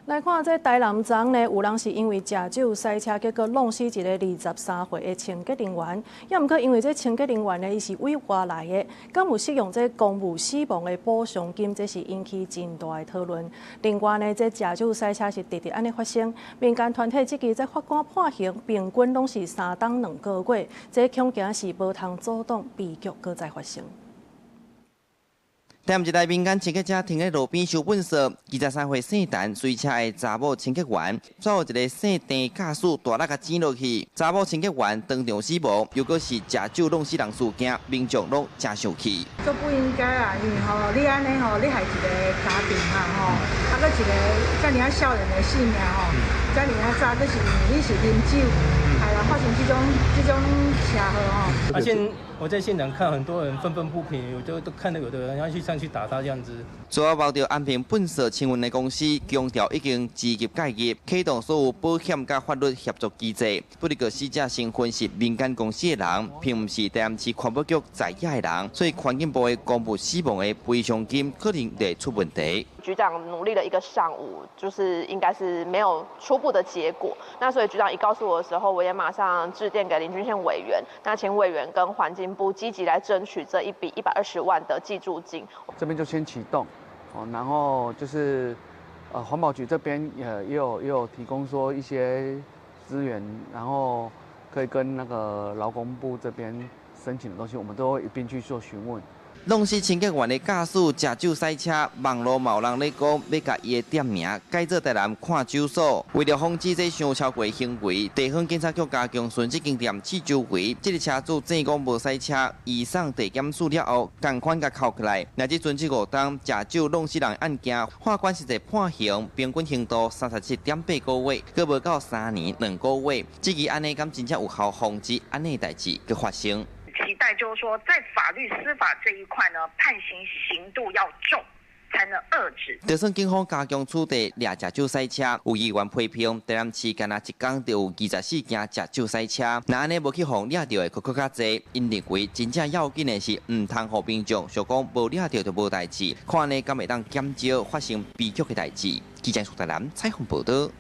來看這台南昨昏呢，有人是因為食酒駛車，結果弄死一个23歲的清潔人員。也毋過因為這清潔人員呢，伊是對外來的，敢有適用這公務死亡的補償金，這是引起真大的討論。另外呢，這食酒駛車是直直按呢發生，民間團體這支這法官判刑平均攏是3冬2個月，這恐驚是無通阻擋悲劇閣再發生。台南一台民間清潔車停佇路邊收糞埽，23歲姓陳隨車的查某清潔員，煞予一个姓鄭駕駛大力共剪落去，查某清潔員當場死亡，又閣是食酒弄死人事件，民眾攏誠生氣。足不應該啊，因為吼，你按呢吼，你害一个家庭嘛吼，啊閣一个遮爾仔少年的性命吼，遮爾仔早，閣是因為你是啉酒，害人發生這種車禍吼。啊，我在現場看很多人憤憤不平，我就都看到有的人要去上去打他這樣子。主要包著安平糞埽清運的公司強調已經積極介入，啟動所有保險佮法律協助機制。不過死者身份是民間公司的人，並毋是台南市環保局在野的人，所以環境部的公務死亡的賠償金可能會出問題。局長努力了一個上午，就是應該是沒有初步的結果。那所以局長一告訴我的時候，我也馬上致電給林俊憲委員，那請委員跟環境部積極來爭取這一筆120萬的濟助金。這邊就先啟動，然後就是環保局這邊也有提供說一些資源，然後可以跟那個勞工部這邊申請的東西，我們都會一併去做詢問。弄死清潔員的駕駛食酒駛車，網路嘛有人咧講欲共伊的店名改做台南看酒所。為著防止這傷超過行為，地方警察局加強巡視經驗試周圍。這个車主證講無駛車，移送地檢署了後，仝款共銬起來。若這陣這5冬食酒弄死人案件，法官實際判刑平均刑度37.8個月，閣無到3年2個月。這支按呢敢真正有效防止按呢代誌閣發生？期待就是說，在法律司法這一塊呢，判刑刑度要重，才能遏止。就算警方加強處理掠食酒駛車，有議員批評，台南市干焦一工就有24件食酒駛車，若按呢無去予掠著的，閣閣較濟。𪜶認為真正要緊的是，毋通予民眾想講無掠著就無代誌，看按呢敢會當減少發生悲劇的代誌。記者蘇台南採訪報導。